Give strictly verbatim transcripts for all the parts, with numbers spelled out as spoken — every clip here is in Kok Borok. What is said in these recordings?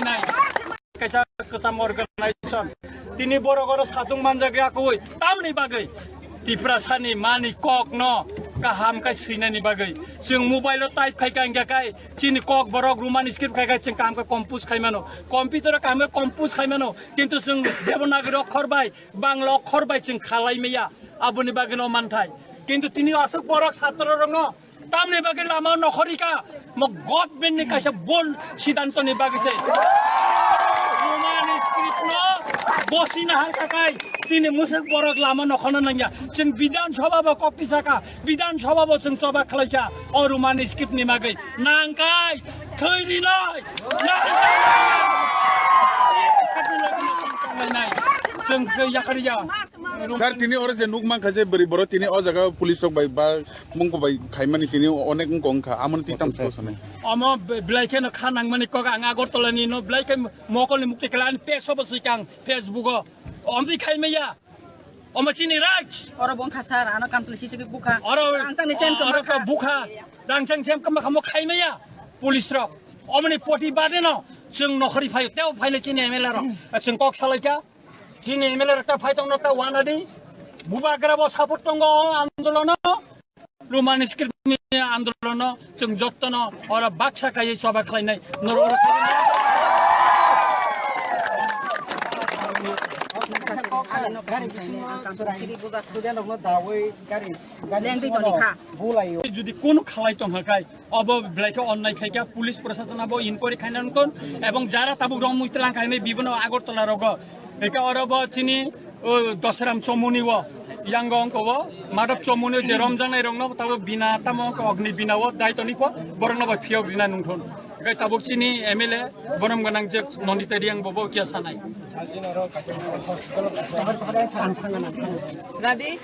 nai. Kaisa kwcham organization. Tini borok oro satung manjak ya koi. Tamni bagwi. Tiprasani mani kokno kaham khe swinani bagwi. Chwng mobile o type khai kha, hingkha khai chini kok borok Roman script khai kha chwng kaham khe compose khai mano. Computer o kaham khe compose khai mano. Kintu chwng Devanagari okhor bai, Bangla okhor bai chwng khalai maya. Aboni bagwi no manthai. Kintu tini aswk borok satro rokno tamni bagwi lama nokhorika, mo government ni kaisa bol siddhanto ni bagwi se. Roman script no bosina harka kai, tini musuk borok lama nokhorna nangya. Chwng Bidhan Sabha bo kokti saka, Bidhan Sabha bo chwng choba khlaika, o Roman script ni bagwi nangkai, thwi rinai, nangkai. Chwng khe yakariya. Sir, tini oro je nuk mankha je bwrwi borok tini o jaga police rok bai ba mungko bai khaimani tini onek wngkha, amoni twi tamo sabo sanai. Omo be-, belai kheno kha nangmani kok ang Agartala ni no belai khe mokol ni mukti kala ani page obo swikang Facebook o. Omtwi khaimaya. Omo chini rights. Oro bongkha sir, ano kampli sisi bukha. Oro, ang tangni sen oro koma kha. Bukha. Rang chang sem kama khamo khaimaya. Police rok. Omoni poti bade no. Chwng nokhori phai, teo phai le chini M L A rok. Chwng kok salaikha. Chini M L A rok ta phai tong no ta wana di. Bubagra bo support tongo o andolono. Roman script ni andolono chwng jottono ora baksa kaiye choba khlainai. Noro ora khainai. Gari bisingo chwrai student rokno dawi gari, gari lengdi bisingo toni kha. Bulaio. Jodi kono khalai tong hakai, obo belai khe onnai khaikha, police proshashan abo inquiry khaina nungton, ebong jara tabuk rong mui tlang khainai bibono Agartala rogo. Eka oro bo chini, o, Dosaram Chomuni o, yango ongko o, Madhab Chomuni o je romjaknai rokno tabuk bina tamo ongko Ogni bina o, dai toni po, borokno bo phiyok rina nungthon. Eka tabuk chini M L A, borom gwnang je Nandita Reang bo, bo kiya sanai. Nadi,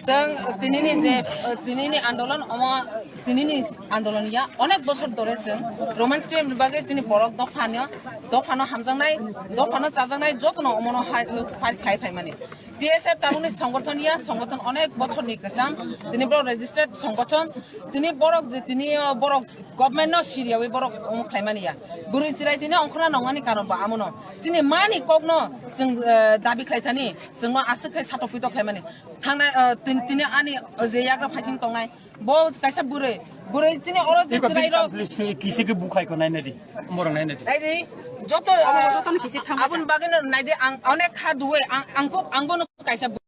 Chwng tinini je, tinini andolon omo, tinini andolon ya onek bosor dore chwng Roman script ni bagwi chini borok dophano, dophano hamjaknai, dophano chajaknai jotono omono hai, fight khai phaimani. T S F tabukni songothon ya, songothon onek bosorni kwcham, tini borok registered songothon, tini borok je tini, o, borok government no siriyawi borok omo khlaimani ya. Bwrwi chwrai tini ongkhorna nongmani karon bo amono. Chini mani kokno chwng, eh, dabi khlai thani, chwngno aswk khai satok pitok khlaimani. Thangnai, eh, tin-, tini ani, eh, je yagra phaiching tongnai, bo kaisa bwrwi, bwrwi chini oro je chwrairok. Please, kisi ke bukhai ko nai nadi, morang nai nadi. Naidi, joto, eh, aboni bagwino naidi, ang onek kha duwe, ang, ang kok, ang bono kaisa bwrwi.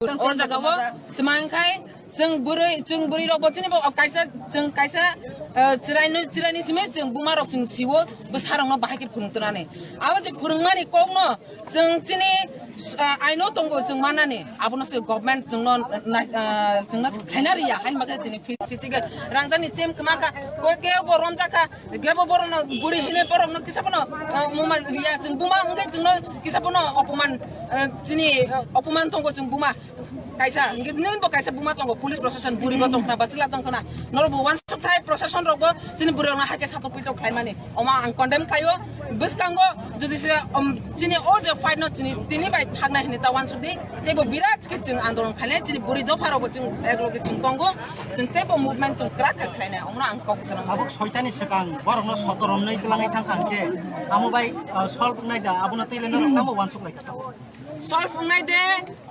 O jaga o, tma wngkhai, chwng bwrwi, chwng bwrwi rok bo chini bo kaisa, chwng kaisa, eh, chwraino, chwraini simi chwng buma rok chwng siwo, bwsa rokno bahai khe phwrwng tonani. Abo je phwrwngmani kokno, Chwng chini, ah, aino tongo chwng mannani, abono se government chwngno nai-, ah, chwngno khaina riya, hain bagwi chini feel si chige rangjani chem kwma kha, koi kebo romjak kha, kebo borokno buri hine borokno kisa bono, ah, muma riya, chwng buma wngkhe chwngno kisa bono opoman, ah, chini, ah, opoman tongo chwng buma. Kaisa, hingke nini bo kaisa buma tongo, police proshashan buri bo tongkhna, ba chwla tongkhna. Norok bo uansuk thai proshashan rok bo chini bwrwi rokno hai khe satok pitok khlaimani. Omo ang condemn khlaio. Bwskango jodi se, um, chini o je fight no chini tini bai thaknai hinwi ta uansuk di. Tei bo birat khe chwng andolon khainai, chini buri dopha rok bo chwng ek loge chwng tongo. Chwng tei bo movement chwng kwrak khe khlainai. Omo no ang kok sanang. Tabuk soitani swkang borok no sotor romnai twlangwi thang kha hingke amo bai, uh, solve wngnai da, abono tei le norok tamo uansuk lai kha. Solve wngnai de,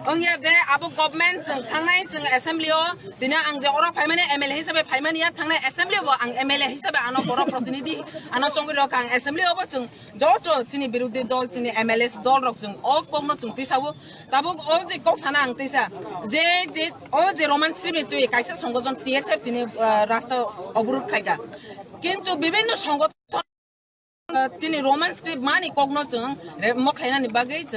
wngya de, abo government chwng thangnai, chwng assembly o, tini ang je oro phaimani M L A hisabe phaimani ya, thangnai assembly o ang M L A hisabe ano borok protinidhi, ano chongwi rok ang assembly o bo chwng joto chini birodhi dol, chini M L A dol rok chwng o kokno chwng tisawo. Tabuk o je kok sana ang tisa, je, je, o je Roman script ni twi kaisa songojon T S F tini, ah, rasta oborod khaida. Kintu bibhinno songothon, ah, tini Roman script mani kokno chwng re-, mo khlainani bagwi chwng